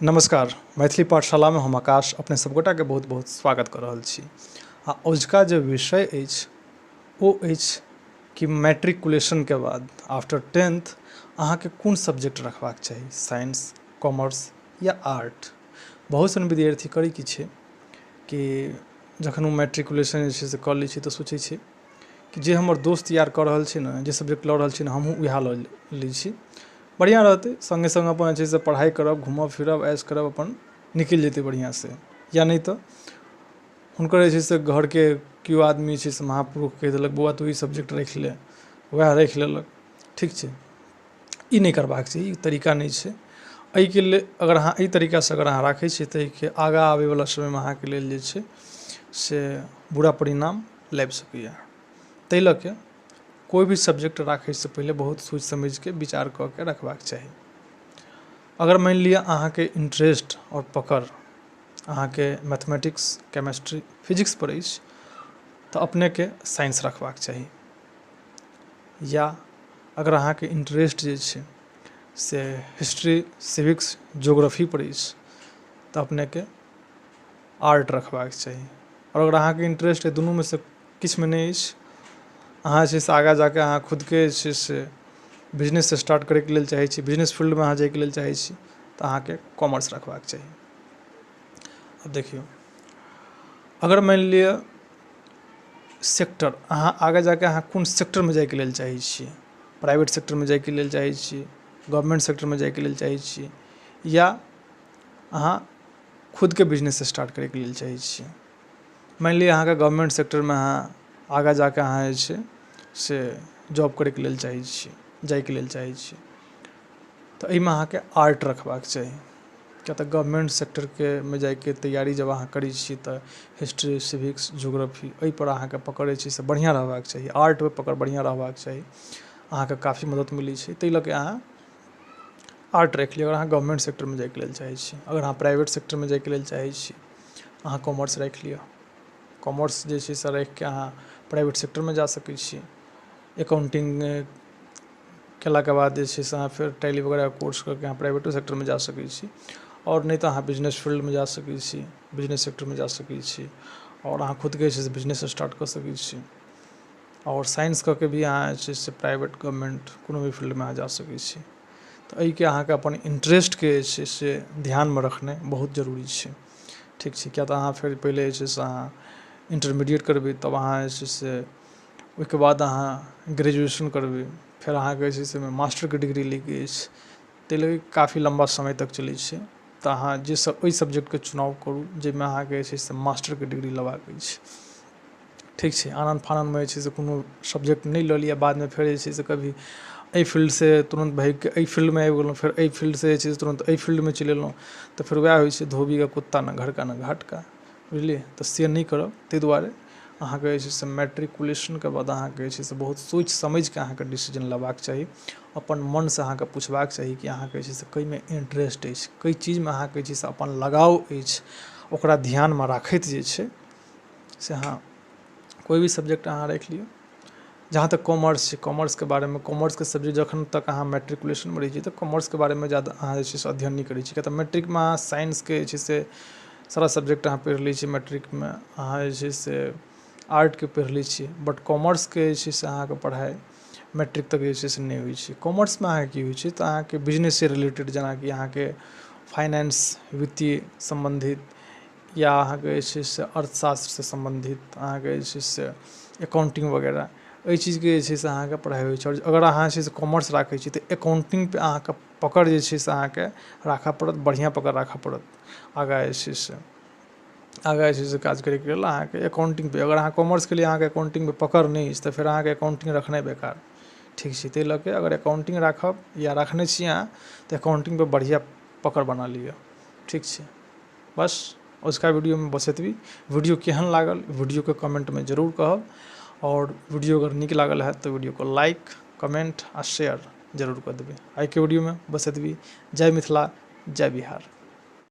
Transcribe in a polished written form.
नमस्कार, मैथिली पाठशाला में हम आकाश अपने सबगोटा के बहुत बहुत स्वागत कर रहल छी। आ अजुका जे विषय अछि ओ अछि कि मैट्रिकुलेशन के बाद आफ्टर 10th अहाँके कोन सब्जेक्ट रखबाक चाही, साइंस, कॉमर्स या आर्ट। बहुत सन विद्यार्थी करै की छै कि जखन ओ मैट्रिकुलेशन जे छै से कऽ लै छै तऽ सोचै छै कि जे हमर दोस्त यार कऽ रहल छै ने, जे सब्जेक्ट लऽ रहल छै ने, हमहूँ उएह लऽ लै छी, बढ़िआँ रहतै, सङ्गे सङ्ग अपन जे छै से पढ़ाइ करब, घूमब फिरब, ऐश करब, अपन निकलि जेतै बढ़िआँसँ। या नहि तऽ हुनकर जे छै से घरके केओ आदमी छै से महापुरुष कहि देलक, बौआ तू ई सब्जेक्ट राखि ले, वएह राखि लेलक। ठीक छै, ई नहि करबाक चाही, ई तरीका नहि छै। एहिके लेल अगर अहाँ एहि तरीकासँ अगर अहाँ राखै छियै तऽ एहिके आगाँ आबैवला समयमे अहाँके लेल जे छै से बुरा परिणाम लाबि सकैए। ताहि लऽ कऽ कोइ भी सब्जेक्ट राखैसँ पहिले बहुत सोचि समझिके विचार कऽ के रखबाक चाही। अगर मानि लिअ अहाँके इन्टरेस्ट आओर पकड़ अहाँके मैथमेटिक्स, केमेस्ट्री, फिजिक्सपर अछि तऽ अपनेके साइंस रखबाक चाही। या अगर अहाँके इन्टरेस्ट जे छै से हिस्ट्री, सिविक्स, ज्योग्राफीपर अछि तऽ अपनेके आर्ट रखबाक चाही। आओर अगर अहाँके इन्टरेस्ट दुनूमे से किछुमे नहि अछि, अहाँ जे छै से आगाँ जाके अहाँ खुदके जे छै से बिजनेस स्टार्ट करैके लेल चाहै छी, बिजनेस फील्डमे अहाँ जाइके लेल चाहै छी तऽ अहाँके कॉमर्स रखबाक चाही। आब देखियौ, अगर मानि लिअ सेक्टर, अहाँ आगाँ जाके अहाँ कोन सेक्टरमे जाइके लेल चाहै छियै, प्राइवेट सेक्टरमे जाइके लेल चाहै छियै, गवर्नमेन्ट सेक्टरमे जाइके लेल चाहै छियै, या अहाँ खुदके बिजनेस स्टार्ट करैके लेल चाहै छियै। मानि लिअ अहाँके गवर्नमेन्ट सेक्टरमे अहाँ आगाँ जाके अहाँ जे छै से जॉब करैके लेल चाहै छियै, जाइके लेल चाहै छियै, तऽ एहिमे अहाँके आर्ट रखबाक चाही। किया तऽ गवर्नमेन्ट सेक्टरके मे जाइके तैयारी जब अहाँ करै छियै तऽ हिस्ट्री, सिविक्स, ज्योग्राफी एहिपर अहाँके पकड़ जे छै से बढ़िआँ रहबाक चाही, आर्टपर पकड़ बढ़िआँ रहबाक चाही, अहाँके काफी मदद मिलै छै। ताहि लऽ कऽ अहाँ आर्ट राखि लिअ अगर अहाँ गवर्नमेन्ट सेक्टरमे जाइके लेल चाहै छी। अगर अहाँ प्राइवेट सेक्टरमे जाइके लेल चाहै छी, अहाँ कॉमर्स राखि लिअ। कॉमर्स जे छै से राखिके अहाँ प्राइवेट सेक्टरमे जा सकै छी। एकाउंटिंग केलाके बाद जे छै से अहाँ फेर टैली वगैरह कोर्स करके अहाँ प्राइवेटो सेक्टरमे जा सकै छी। आओर नहि तऽ अहाँ बिजनेस फील्डमे जा सकै छी, बिजनेस सेक्टरमे जा सकै छी, आओर अहाँ खुदके जे छै से बिजनेस स्टार्ट कऽ सकै छी। आओर साइंस कऽ के भी अहाँ जे छै से प्राइवेट, गवर्नमेन्ट कोनो भी फील्डमे अहाँ जा सकै छी। तऽ एहिके अहाँके अपन इन्टरेस्टके जे छै से ध्यानमे रखनाइ बहुत जरूरी छै। ठीक छै, किया तऽ अहाँ फेर पहिले जे छै से अहाँ इंटरमीडिएट करबै, तब अहाँ जे छै से ओहिके बाद अहाँ ग्रेजुएशन करबै, फेर अहाँके जे छै से मास्टरके डिग्री लैके अछि, ताहि लऽ कऽ काफी लम्बा समय तक चलै छै। तऽ अहाँ जे सब ओहि सब्जेक्टके चुनाव करू जाहिमे अहाँके जे छै से मास्टरके डिग्री लेबाक अछि। ठीक छै, आनन फाननमे जे छै से कोनो सब्जेक्ट नहि लऽ लिअ, बादमे फेर जे छै से कभी एहि फील्डसँ तुरन्त भागिके एहि फील्डमे आबि गेलहुँ, फेर एहि फील्डसँ जे छै से तुरन्त एहि फील्डमे चलि एलहुँ, तऽ फेर वएह होइ छै धोबीके कुत्ता ने घर का ने घाट का, बुझलियै? तऽ से नहि करब। ताहि दुआरे अहाँके जे छै से मैट्रिकुलेशनके बाद अहाँके जे छै से बहुत सोचि समझिके अहाँके डिसीजन लेबाक चाही। अपन मनसँ अहाँके पुछबाक चाही कि अहाँके जे छै से कइमे इन्टरेस्ट अछि, कै चीजमे अहाँके जे छै से अपन लगाव अछि, ओकरा ध्यानमे राखैत जे छै से अहाँ कोइ भी सब्जेक्ट अहाँ राखि लिअ। जहाँ तक कॉमर्स छै, कॉमर्सके बारेमे, कॉमर्सके सब्जेक्ट जखन तक अहाँ मैट्रिकुलेशनमे रहै छी तऽ कॉमर्सके बारेमे ज्यादा अहाँ जे छै से अध्ययन नहि करै छी। किया तऽ मैट्रिकमे अहाँ साइंसके जे छै से सारा सब्जेक्ट अहाँ पढ़ि लै छी, मैट्रिकमे अहाँ जे छै से आर्टके पढ़ि लै छी, बट कॉमर्सके जे छै से अहाँके पढ़ाइ मैट्रिक तक जे छै से नहि होइ छै। कॉमर्समे अहाँके की होइ छै तऽ अहाँके बिजनेससँ रिलेटेड, जेनाकि अहाँके फाइनेंस, वित्तीय सम्बन्धित, या अहाँके जे छै से अर्थशास्त्रसँ सम्बन्धित, अहाँके जे छै से एकाउंटिंग वगैरह, एहि चीजके जे छै से अहाँके पढ़ाइ होइ छै। आओर अगर अहाँ जे छै से कॉमर्स राखै छी तऽ एकाउंटिंगपर अहाँके पकड़ जे छै से अहाँके राखऽ पड़त, बढ़िआँ पकड़ राखऽ पड़त। आगाँ जे छै से आगाँ जे छै से काज करैके लेल अहाँके एकाउंटिंगपर, अगर अहाँ कॉमर्सके लिए अहाँके एकाउंटिंगपर पकड़ नहि अछि तऽ फेर अहाँके एकाउंटिंग रखनाइ बेकार। ठीक छै, ताहि लऽ कऽ अगर एकाउंटिंग राखब या रखने छी अहाँ तऽ एकाउंटिंगपर बढ़िआँ पकड़ बना लिअ। ठीक छै, बस अजुका वीडियोमे बस एतबी। वीडियो केहन लागल वीडियोके कमेंटमे जरूर कहब, आओर वीडियो अगर नीक लागल हैत तऽ वीडियोके लाइक, कमेंट आ शेयर जरूर कऽ देबै। आइके वीडियोमे बस एतबी। जय मिथिला, जय बिहार।